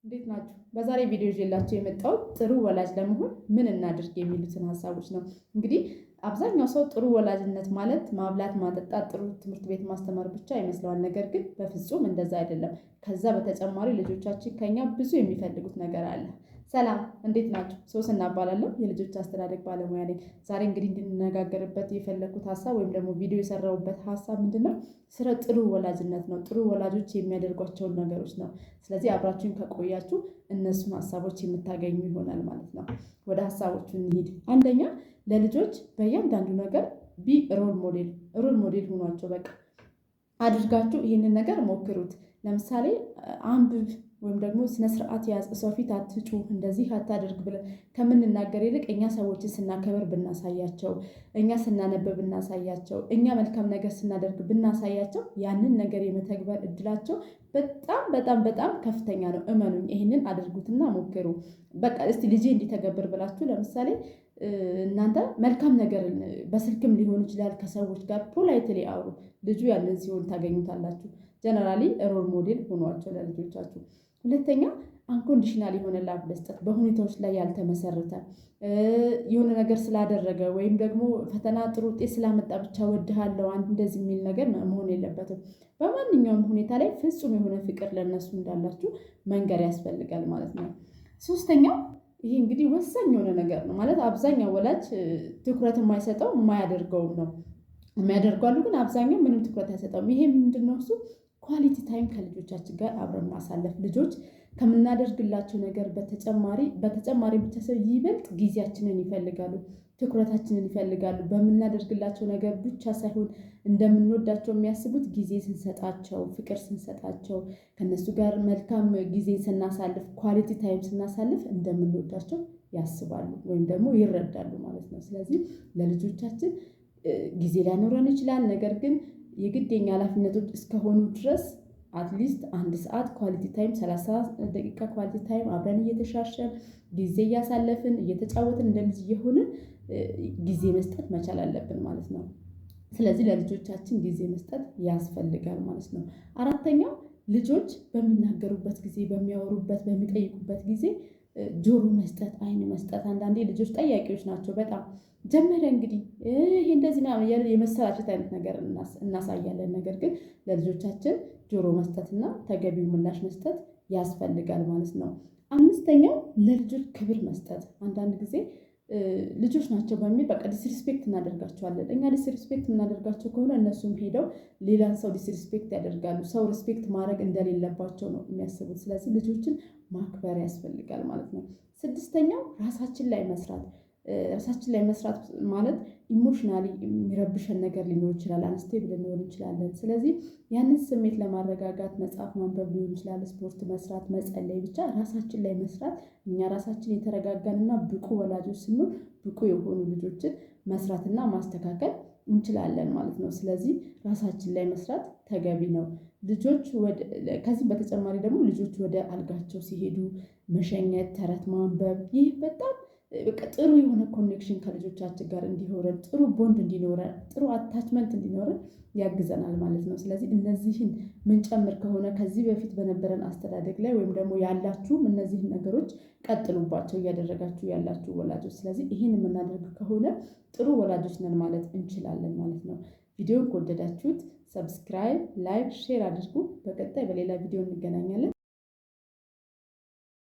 እንዴት ናችሁ? በዛሬ ቪዲዮ ይዤላችሁ የመጣሁት ጥሩ ወላጅ ለመሆን ምን እናድርግ የሚሉትን ሀሳቦች ነው። እንግዲህ አብዛኛው ሰው ጥሩ ወላጅነት ማለት ማብላት፣ ማጠጣት፣ ጥሩ ትምህርት ቤት ማስተማር ብቻ ይመስለዋል። ነገር ግን በፍጹም እንደዛ አይደለም። ከዛ በተጨማሪ ልጆቻችን ከኛ ብዙ የሚፈልጉት ነገር አለ። ሰላም፣ እንዴት ናችሁ? ሶስና እባላለሁ፣ የልጆች አስተዳደግ ባለሙያ ነኝ። ዛሬ እንግዲህ እንድንነጋገርበት የፈለኩት ሀሳብ ወይም ደግሞ ቪዲዮ የሰራሁበት ሀሳብ ምንድን ነው? ስለ ጥሩ ወላጅነት ነው። ጥሩ ወላጆች የሚያደርጓቸውን ነገሮች ነው። ስለዚህ አብራችሁን ከቆያችሁ እነሱን ሀሳቦች የምታገኙ ይሆናል ማለት ነው። ወደ ሀሳቦቹ እንሂድ። አንደኛ፣ ለልጆች በእያንዳንዱ ነገር be role model። Role model ሁኗቸው። በቃ አድርጋችሁ ይህንን ነገር ሞክሩት። ለምሳሌ አንብብ ወይም ደግሞ ስነ ስርዓት ያዝ፣ ሰው ፊት አትጩህ፣ እንደዚህ አታድርግ ብለን ከምንናገር ይልቅ እኛ ሰዎችን ስናከብር ብናሳያቸው፣ እኛ ስናነብ ብናሳያቸው፣ እኛ መልካም ነገር ስናደርግ ብናሳያቸው ያንን ነገር የመተግበር እድላቸው በጣም በጣም በጣም ከፍተኛ ነው። እመኑኝ፣ ይህንን አድርጉትና ሞክሩ። በቃ እስቲ ልጄ እንዲተገብር ብላችሁ ለምሳሌ እናንተ መልካም ነገር በስልክም ሊሆን ይችላል፣ ከሰዎች ጋር politely አውሩ። ልጁ ያንን ሲሆን ታገኙታላችሁ። Generally role model ሁኗቸው ለልጆቻችሁ። ሁለተኛ፣ unconditional የሆነ love መስጠት፣ በሁኔታዎች ላይ ያልተመሰረተ፣ የሆነ ነገር ስላደረገ ወይም ደግሞ ፈተና ጥሩ ውጤት ስላመጣ ብቻ ወድሃለሁ አንድ እንደዚህ የሚል ነገር መሆን የለበትም። በማንኛውም ሁኔታ ላይ ፍጹም የሆነ ፍቅር ለእነሱ እንዳላችሁ መንገር ያስፈልጋል ማለት ነው። ሶስተኛው፣ ይሄ እንግዲህ ወሳኝ የሆነ ነገር ነው፣ ማለት አብዛኛው ወላጅ ትኩረት የማይሰጠው፣ የማያደርገውም ነው። የሚያደርጉ አሉ፣ ግን አብዛኛው ምንም ትኩረት አይሰጠውም። ይሄ ምንድን ነው? እሱ quality time ከልጆቻችን ጋር አብረን ማሳለፍ። ልጆች ከምናደርግላቸው ነገር በተጨማሪ ብቻ ሳይሆን ይበልጥ ጊዜያችንን ይፈልጋሉ፣ ትኩረታችንን ይፈልጋሉ። በምናደርግላቸው ነገር ብቻ ሳይሆን እንደምንወዳቸው የሚያስቡት ጊዜ ስንሰጣቸው፣ ፍቅር ስንሰጣቸው፣ ከእነሱ ጋር መልካም ጊዜ ስናሳልፍ፣ quality time ስናሳልፍ እንደምንወዳቸው ያስባሉ ወይም ደግሞ ይረዳሉ ማለት ነው። ስለዚህ ለልጆቻችን ጊዜ ላይኖረን ይችላል። ነገር ግን የግድ የኛ ኃላፊነቶች እስከሆኑ ድረስ at least አንድ ሰዓት quality time፣ 30 ደቂቃ quality time አብረን እየተሻሸን፣ ጊዜ እያሳለፍን፣ እየተጫወትን፣ እንደ ልጅ እየሆንን ጊዜ መስጠት መቻል አለብን ማለት ነው። ስለዚህ ለልጆቻችን ጊዜ መስጠት ያስፈልጋል ማለት ነው። አራተኛው፣ ልጆች በሚናገሩበት ጊዜ፣ በሚያወሩበት፣ በሚጠይቁበት ጊዜ ጆሮ መስጠት፣ አይን መስጠት። አንዳንዴ ልጆች ጠያቂዎች ናቸው በጣም። ጀመረ እንግዲህ ይሄ እንደዚህ ምናምን እያልን የመሰላቸት አይነት ነገር እናሳያለን። ነገር ግን ለልጆቻችን ጆሮ መስጠትና ተገቢው ምላሽ መስጠት ያስፈልጋል ማለት ነው። አምስተኛው፣ ለልጆች ክብር መስጠት። አንዳንድ ጊዜ ልጆች ናቸው በሚል በቃ disrespect እናደርጋቸዋለን። እኛ disrespect የምናደርጋቸው ከሆነ እነሱም ሄደው ሌላን ሰው disrespect ያደርጋሉ። ሰው respect ማድረግ እንደሌለባቸው ነው የሚያስቡት። ስለዚህ ልጆችን ማክበር ያስፈልጋል ማለት ነው። ስድስተኛው፣ ራሳችን ላይ መስራት። ራሳችን ላይ መስራት ማለት emotionally የሚረብሸን ነገር ሊኖር ይችላል፣ unstable ልንሆን እንችላለን። ስለዚህ ያንን ስሜት ለማረጋጋት መጽሐፍ ማንበብ ሊሆን ይችላል፣ ስፖርት መስራት፣ መጸለይ፣ ብቻ ራሳችን ላይ መስራት። እኛ ራሳችን የተረጋጋንና ብቁ ወላጆች ስንሆን ብቁ የሆኑ ልጆችን መስራትና ማስተካከል እንችላለን ማለት ነው። ስለዚህ ራሳችን ላይ መስራት ተገቢ ነው። ልጆች ከዚህም በተጨማሪ ደግሞ ልጆች ወደ አልጋቸው ሲሄዱ መሸኘት፣ ተረት ማንበብ፣ ይህ በጣም በቃ ጥሩ የሆነ connection ከልጆቻችን ጋር እንዲኖረን፣ ጥሩ ቦንድ እንዲኖረን፣ ጥሩ attachment እንዲኖረን ያግዘናል ማለት ነው። ስለዚህ እነዚህን ምንጨምር ከሆነ ከዚህ በፊት በነበረን አስተዳደግ ላይ ወይም ደግሞ ያላችሁም እነዚህን ነገሮች ቀጥሉባቸው እያደረጋችሁ ያላችሁ ወላጆች። ስለዚህ ይህን የምናደርግ ከሆነ ጥሩ ወላጆች ነን ማለት እንችላለን ማለት ነው። ቪዲዮን ከወደዳችሁት subscribe፣ like፣ share አድርጉ። በቀጣይ በሌላ ቪዲዮ እንገናኛለን።